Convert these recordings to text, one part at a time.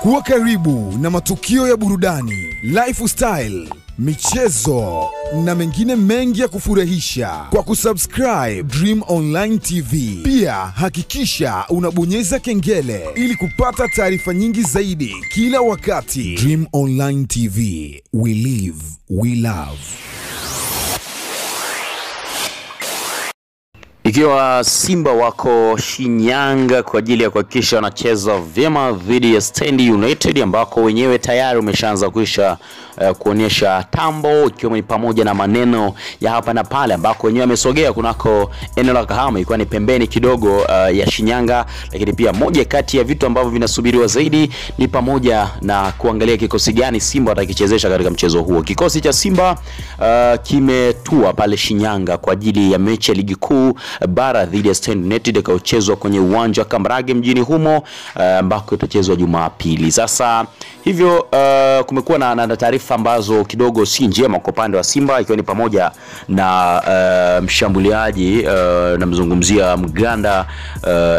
Kuwa karibu na matukio ya burudani, lifestyle, michezo na mengine mengi ya kufurahisha kwa kusubscribe Dream Online TV. Pia hakikisha unabonyeza kengele ili kupata taarifa nyingi zaidi kila wakati. Dream Online TV, we live, we love. Ikiwa Simba wako Shinyanga kwa ajili ya kuhakikisha wanacheza vyema dhidi ya Stand United, ambako wenyewe tayari umeshaanza kuisha kuonyesha tambo, ikiwa ni pamoja na maneno ya hapa na pale, ambako wenyewe wamesogea kunako eneo la Kahama, ikiwa ni pembeni kidogo ya Shinyanga. Lakini pia moja kati ya vitu ambavyo vinasubiriwa zaidi ni pamoja na kuangalia kikosi gani Simba watakichezesha katika mchezo huo. Kikosi cha Simba kimetua pale Shinyanga kwa ajili ya mechi ya ligi kuu bara dhidi ya Stand United itakayochezwa kwenye uwanja wa Kambarage mjini humo, ambako itachezwa Jumapili. Sasa hivyo kumekuwa na taarifa ambazo kidogo si njema kwa upande wa Simba, ikiwa ni pamoja na mshambuliaji namzungumzia Mganda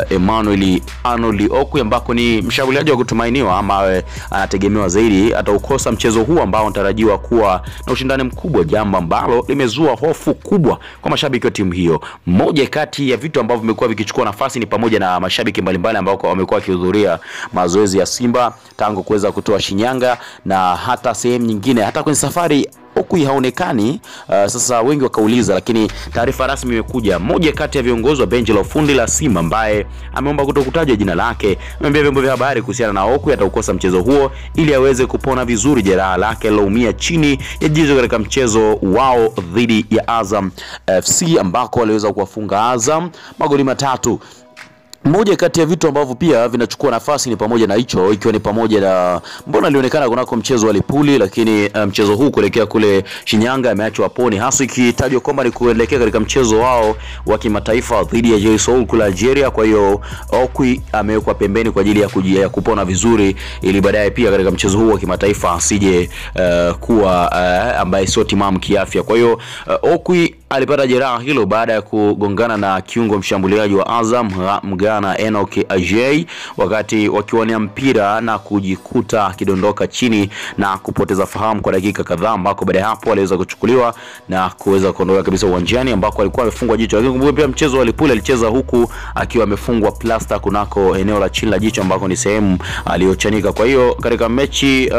Emmanuel Arnold Okwi, ambako ni mshambuliaji wa kutumainiwa ama anategemewa zaidi, ataukosa mchezo huu ambao unatarajiwa kuwa na ushindani mkubwa, jambo ambalo limezua hofu kubwa kwa mashabiki wa timu hiyo. Moja kati ya vitu ambavyo vimekuwa vikichukua nafasi ni pamoja na mashabiki mbalimbali ambao wamekuwa wakihudhuria mazoezi ya Simba tangu kuweza kutoa Shinyanga na hata sehemu nyingine, hata kwenye safari Okwi haonekani. Sasa wengi wakauliza, lakini taarifa rasmi imekuja. Mmoja kati ya viongozi wa benchi la ufundi la Simba ambaye ameomba kutokutajwa jina lake ameambia vyombo vya habari kuhusiana na Okwi ataukosa mchezo huo ili aweze kupona vizuri jeraha lake liloumia chini ya jicho katika mchezo wao dhidi ya Azam FC, ambako waliweza kuwafunga Azam magoli 3. Moja kati ya vitu ambavyo pia vinachukua nafasi ni pamoja na hicho, ikiwa ni pamoja na mbona alionekana kunako mchezo wa Lipuli, lakini mchezo huu kuelekea kule Shinyanga ameachwa poni, hasa ikitajwa kwamba ni kuelekea katika mchezo wao wa kimataifa dhidi ya Jay Seoul kule Algeria. Kwa hiyo Okwi amewekwa pembeni kwa ajili ya kupona vizuri ili baadaye pia katika mchezo huu wa kimataifa asije kuwa ambaye sio timamu kiafya. Kwa hiyo Okwi alipata jeraha hilo baada ya kugongana na kiungo mshambuliaji wa Azam Mgana Enoch Ajay wakati wakiwania mpira na kujikuta akidondoka chini na kupoteza fahamu kwa dakika kadhaa, ambako baada ya hapo aliweza kuchukuliwa na kuweza kuondoka kabisa uwanjani ambako alikuwa amefungwa jicho. Lakini kumbuka pia mchezo wa Lipuli alicheza huku akiwa amefungwa plasta kunako eneo la chini la jicho ambako ni sehemu aliyochanika. Kwa hiyo katika mechi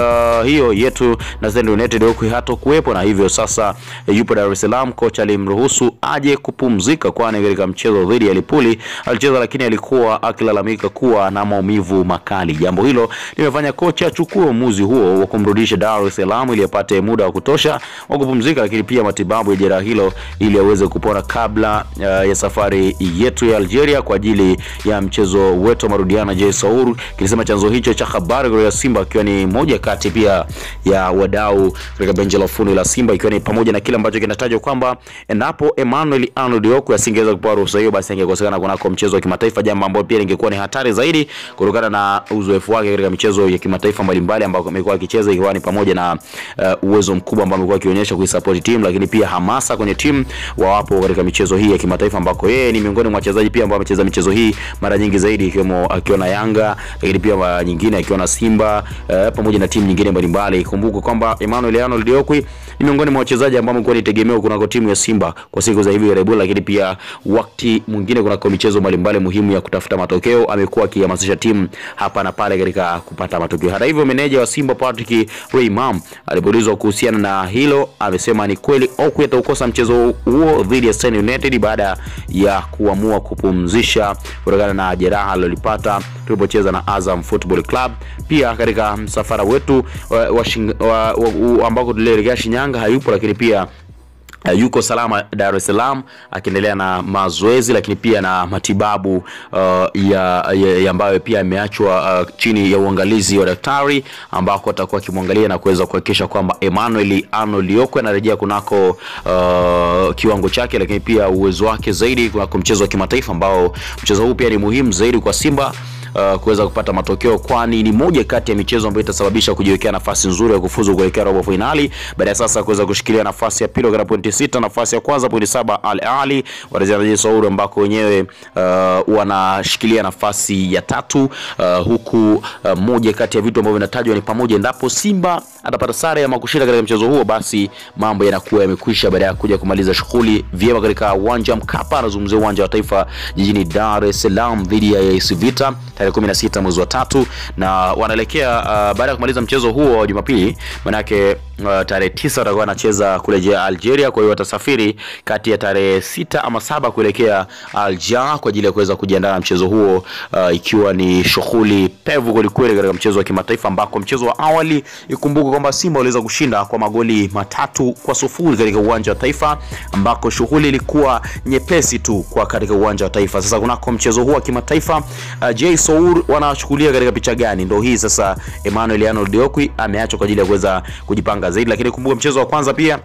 hiyo yetu na Stand United Okwi hatokuwepo, na hivyo sasa yupo Dar es Salaam. Kocha alimruhusu aje kupumzika, kwani katika mchezo dhidi ya Lipuli alicheza, lakini alikuwa akilalamika kuwa na maumivu makali. Jambo hilo limefanya kocha achukue uamuzi huo wa kumrudisha Dar es Salaam ili apate muda wa kutosha wa kupumzika, lakini pia matibabu ya jeraha hilo ili aweze kupona kabla ya safari yetu ya Algeria kwa ajili ya mchezo wetu wa marudiano Jay Seoul, kilisema chanzo hicho cha habari kutoka Simba, ikiwa ni moja kati pia ya wadau katika benchi la ufundi la Simba, ikiwa ni pamoja na kile ambacho kinatajwa kwamba endapo Emmanuel Arnold Okwi asingeweza kupewa ruhusa hiyo, basi angekosekana kunako mchezo wa kimataifa, jambo ambalo pia lingekuwa ni hatari zaidi kutokana na uzoefu wake katika michezo ya kimataifa mbalimbali ambao amekuwa akicheza, ikiwa ni pamoja na uwezo mkubwa ambao amekuwa akionyesha kuisupport team, lakini pia hamasa kwenye timu wawapo katika michezo hii ya kimataifa, ambako yeye ni miongoni mwa wachezaji pia ambao amecheza michezo hii mara nyingi zaidi, ikiwemo akiwa na Yanga, lakini pia mara nyingine akiwa na Simba pamoja na timu nyingine mbalimbali. Kumbuka kwamba Emmanuel Arnold Okwi ni miongoni mwa wachezaji ambao amekuwa ni tegemeo kunako timu ya Simba kwa siku za hivi karibuni, lakini pia wakati mwingine kunako michezo mbalimbali muhimu ya kutafuta matokeo amekuwa akihamasisha timu hapa na pale katika kupata matokeo. Hata hivyo, meneja wa Simba Patrick Raymond alipoulizwa kuhusiana na hilo amesema ni kweli Okwi ataukosa mchezo huo dhidi ya Stand United baada ya kuamua kupumzisha kutokana na jeraha alilopata tulipocheza na Azam Football Club. Pia katika msafara wetu ambako tulielekea Shinyanga hayupo, lakini pia yuko salama Dar es Salaam akiendelea na mazoezi, lakini pia na matibabu ya ambayo pia ameachwa chini ya uangalizi wa daktari, ambako atakuwa akimwangalia na kuweza kuhakikisha kwamba Emmanuel Arnold Okwi anarejea kunako kiwango chake, lakini pia uwezo wake zaidi kunako mchezo wa kimataifa, ambao mchezo huu pia ni muhimu zaidi kwa Simba. kuweza kupata matokeo, kwani ni moja kati ya michezo ambayo itasababisha kujiwekea nafasi nzuri ya kufuzu kuelekea robo finali, baada ya sasa kuweza kushikilia nafasi ya pili kwa pointi 6, nafasi ya kwanza pointi 7 Al Ahly wanacheza Saudi ambako wenyewe wanashikilia nafasi ya tatu, huku moja kati ya vitu ambavyo vinatajwa ni pamoja endapo Simba atapata sare ama kushinda katika mchezo huo, basi mambo yanakuwa yamekwisha baada ya kuja kumaliza shughuli vyema katika uwanja Mkapa, anazungumzia uwanja wa Taifa jijini Dar es Salaam dhidi ya AS Vita tarehe 16 mwezi wa 3, na wanaelekea baada ya kumaliza mchezo huo wa Jumapili, manake tarehe 9 watakuwa wanacheza kule Algeria. Kwa hiyo watasafiri kati ya tarehe 6 ama 7 kuelekea Alger kwa ajili ya kuweza kujiandaa na mchezo huo, ikiwa ni shughuli pevu kweli katika mchezo wa kimataifa, ambako mchezo wa awali ikumbuke kwamba Simba waliweza kushinda kwa magoli 3-0 katika uwanja wa Taifa, ambako shughuli ilikuwa nyepesi tu kwa katika uwanja wa Taifa. Sasa kunako mchezo huo wa kimataifa, Jaysour wanachukulia katika picha gani? Ndio hii sasa, Emmanuel Arnold Okwi ameachwa kwa ajili ya kuweza kujipanga zaidi, lakini kumbuka mchezo wa kwanza pia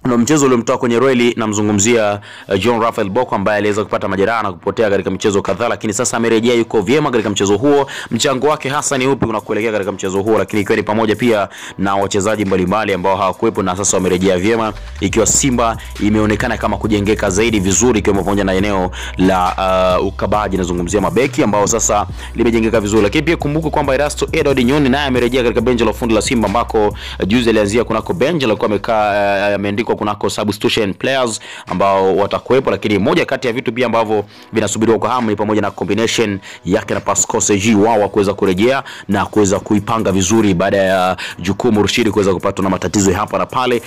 na mchezo uliomtoa kwenye reli, namzungumzia John Raphael Bocco ambaye aliweza kupata majeraha na kupotea katika michezo kadhaa, lakini sasa amerejea, yuko vyema katika mchezo huo. Mchango wake hasa ni upi unakuelekea katika mchezo huo, lakini ikiwa ni pamoja pia na wachezaji mbalimbali ambao hawakuwepo na sasa wamerejea vyema, ikiwa Simba imeonekana kama kujengeka zaidi vizuri, ikiwa pamoja na eneo la ukabaji, nazungumzia mabeki ambao sasa limejengeka vizuri. Lakini pia kumbuka kwamba Erasto Edward Nyoni naye amerejea katika benchi la ufundi la Simba, ambako juzi alianzia kunako benchi, alikuwa amekaa ameandikwa kunako substitution players ambao watakuwepo. Lakini moja kati ya vitu pia ambavyo vinasubiriwa kwa hamu ni pamoja na combination yake na Pascal Seji wao kuweza kurejea na kuweza kuipanga vizuri baada ya jukumu Rushidi kuweza kupatwa na matatizo hapa na pale,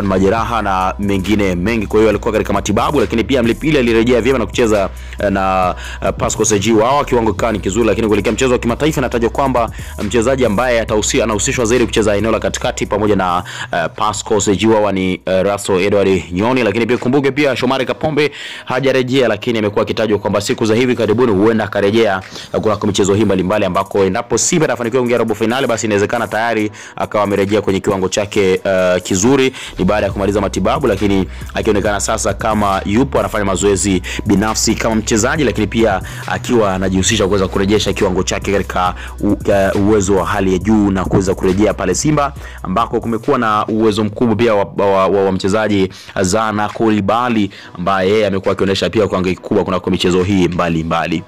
majeraha na mengine mengi. Kwa hiyo alikuwa katika matibabu, lakini pia Mlipile alirejea vyema na kucheza na Pascal Seji wao, kiwango kani kizuri. Lakini kuelekea mchezo wa kimataifa inatajwa kwamba mchezaji ambaye anahusishwa zaidi kucheza eneo la katikati pamoja na Pascal Seji wao ni Russell Edward Nyoni. Lakini pia kumbuke pia Shomari Kapombe hajarejea, lakini amekuwa akitajwa kwamba siku za hivi karibuni huenda akarejea kunako michezo hii mbalimbali, ambako endapo Simba atafanikiwa kuingia robo finali, basi inawezekana tayari akawa amerejea kwenye kiwango chake kizuri. Ni baada ya kumaliza matibabu, lakini akionekana sasa kama yupo anafanya mazoezi binafsi kama mchezaji, lakini pia akiwa anajihusisha kuweza kurejesha kiwango chake katika uwezo wa hali ya juu na kuweza kurejea pale Simba, ambako kumekuwa na uwezo mkubwa pia wa mchezaji Zana Coulibaly ambaye yeye amekuwa akionyesha pia kiwango kikubwa kunako michezo hii mbalimbali.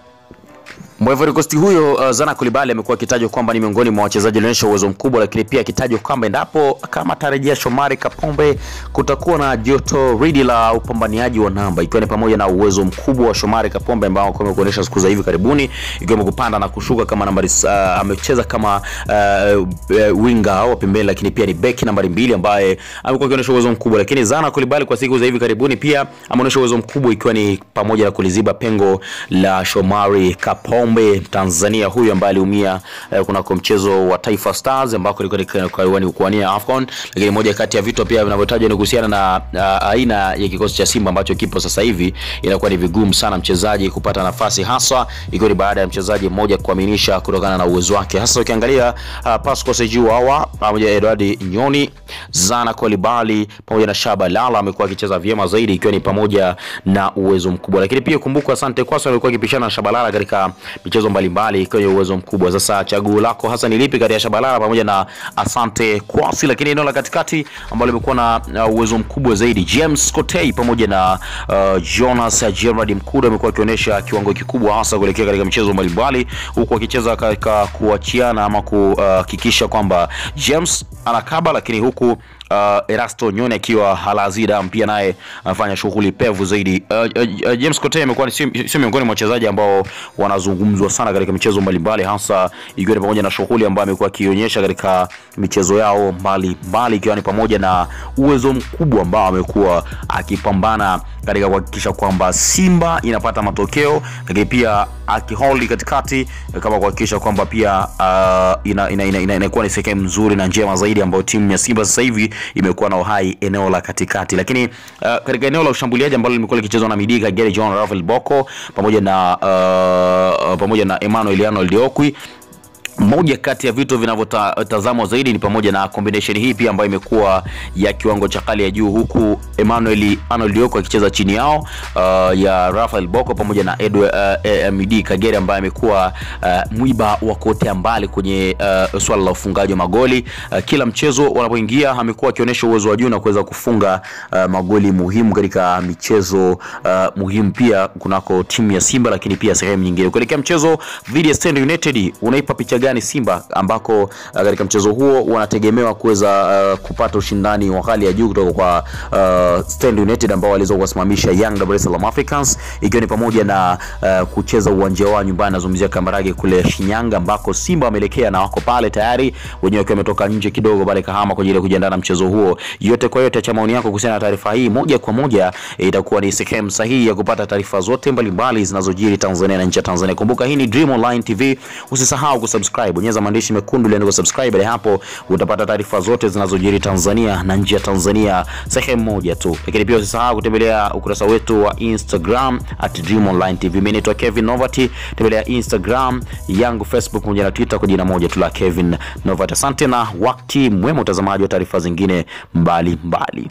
Ivory Coast huyo Zana Coulibaly amekuwa akitajwa kwamba ni miongoni mwa wachezaji walionyesha uwezo mkubwa, lakini pia akitajwa kwamba endapo kama atarejea Shomari Kapombe kutakuwa na joto ridi la upambaniaji wa namba, ikiwa ni pamoja na uwezo mkubwa wa Shomari Kapombe ambao amekuonyesha siku za hivi karibuni, ikiwemo kupanda na kushuka kama nambari, amecheza kama winga au pembeni, lakini pia ni beki nambari 2 ambaye amekuwa akionyesha uwezo mkubwa. Lakini Zana Coulibaly kwa siku za hivi karibuni pia ameonyesha uwezo mkubwa, ikiwa ni pamoja na kuliziba pengo la Shomari Kapombe Tanzania huyu ambaye aliumia kunako mchezo wa Taifa Stars ambako ilikuwa ni kuwania AFCON. Lakini moja kati ya vitu pia vinavyotajwa ni kuhusiana na aina ya kikosi cha Simba ambacho kipo sasa hivi, inakuwa ni vigumu sana mchezaji kupata nafasi, haswa ikiwa ni baada ya mchezaji mmoja kuaminisha kutokana na uwezo wake, hasa ukiangalia Pascal Seji Wawa pamoja na Edward Nyoni, Zana Coulibaly pamoja na Shabalala amekuwa akicheza vyema zaidi, ikiwa ni pamoja na uwezo mkubwa. Lakini pia kumbuka Asante Kwaso amekuwa akipishana na Shabalala katika michezo mbalimbali kwenye uwezo mkubwa. Sasa chaguo lako hasa ni lipi kati ya Shabalala pamoja na Asante Kwasi? Lakini eneo la katikati ambalo limekuwa na uwezo mkubwa zaidi, James Kotei pamoja na Jonas Gerard Mkude amekuwa akionyesha kiwango kikubwa hasa kuelekea katika michezo mbalimbali, huku akicheza katika kuachiana ama kuhakikisha kwamba James anakaba, lakini huku Erasto Nyoni akiwa halazida pia naye anafanya shughuli pevu zaidi. James Kotei amekuwa sio miongoni mwa wachezaji ambao wanazungumzwa sana katika michezo mbalimbali, hasa ikiwa ni pamoja na shughuli ambayo amekuwa akionyesha katika michezo yao mbalimbali, ikiwa ni pamoja na uwezo mkubwa ambao amekuwa akipambana katika kuhakikisha kwamba Simba inapata matokeo, lakini pia akihold katikati kama kuhakikisha kwamba pia inakuwa ni sehemu nzuri na njema zaidi ambayo timu ya Simba sasa hivi imekuwa na uhai eneo la katikati. Lakini katika eneo la ushambuliaji ambalo limekuwa likichezwa na Midika Gary John Raphael Bocco pamoja na Emmanuel Arnold Okwi, Moja kati ya vitu vinavyotazamwa zaidi ni pamoja na combination hii pia ambayo imekuwa ya kiwango cha hali ya juu, huku Emmanuel Arnold Yoko akicheza chini yao ya Rafael Boko pamoja na Edward Midi Kagere ambaye amekuwa mwiba wa kuotea mbali kwenye swala la ufungaji wa magoli. Kila mchezo wanapoingia amekuwa akionyesha uwezo wa juu na kuweza kufunga magoli muhimu katika michezo muhimu pia kunako timu ya Simba, lakini pia sehemu nyingine. Kuelekea mchezo dhidi ya Stand United, unaipa picha gani Simba ambako katika mchezo huo wanategemewa kuweza kupata ushindani wa hali ya juu kutoka kwa Stand United ambao waliweza kuwasimamisha Young Dar es Salaam Africans, ikiwa ni pamoja na kucheza uwanja wao nyumbani, nazungumzia Kambarage kule Shinyanga ambako Simba wameelekea na wako pale tayari wenyewe wakiwa wametoka nje kidogo pale Kahama kwa ajili ya kujiandaa na mchezo huo. Yote kwa yote, acha maoni yako kuhusiana na taarifa hii moja kwa moja, itakuwa ni sehemu sahihi ya kupata taarifa zote mbalimbali zinazojiri Tanzania na nje ya Tanzania. Kumbuka hii ni Dream Online TV, usisahau kusubscribe, bonyeza maandishi mekundu yaliyoandikwa subscribe. Baada hapo utapata taarifa zote zinazojiri Tanzania na nje ya Tanzania sehemu moja tu. Lakini pia usisahau kutembelea ukurasa wetu wa Instagram @DreamOnlineTV. Mimi naitwa Kevin Novati, tembelea Instagram yangu, Facebook pamoja na Twitter kwa jina moja tu la Kevin Novati. Asante na wakati mwema utazamaji wa taarifa zingine mbalimbali.